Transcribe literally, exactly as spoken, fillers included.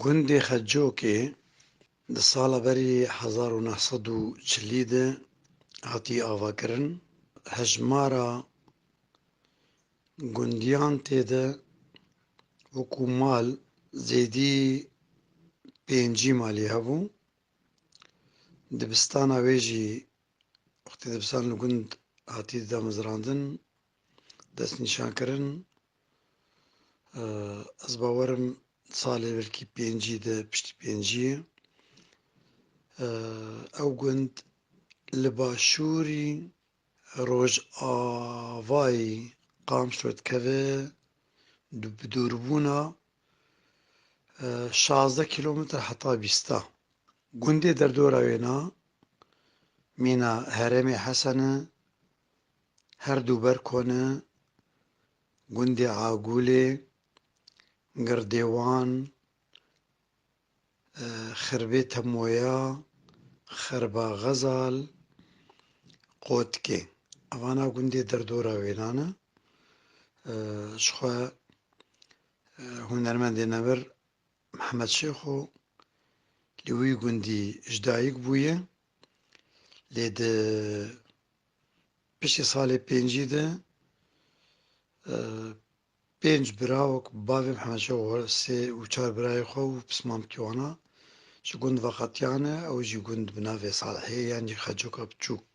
Gundê Xecokê di sala berî hezar û neh sed û çilî de hatî avakirin. Hejmara gundiyan tê de wekû mal zêdî pêncî malî hebû. Dibistana wê jî wextê dibistan li gund hatî damezrandin, destnîşankirin. Ez bawerim salê belkî pêncî de, piştî pêncî. Ew gund li başûrî rojavayî Qamişlo dikeve, bi dûrbûna şazdeh kîlometr heta bîsta. Gundê derdora wêna mîna Herêmê Hesen e, her du ber kone, gundê Agûlê, Girdêwan, Xirbê Temoya, Xerba Xezal, Qotkê. Evana gundê derdora wêna ne. Ji xwe hunermendê nemir Mihemed Şêxo li wî gundî ji dayik bûye. Lê di piştî salê pêncî de pênc bira wek bavê Mihemed Şêxo, sê û çar birayê xwe û pismamkî wana ji gund veqetiyane, ew jî gund bi navê Salihê yan jî Xecoka Biçûk.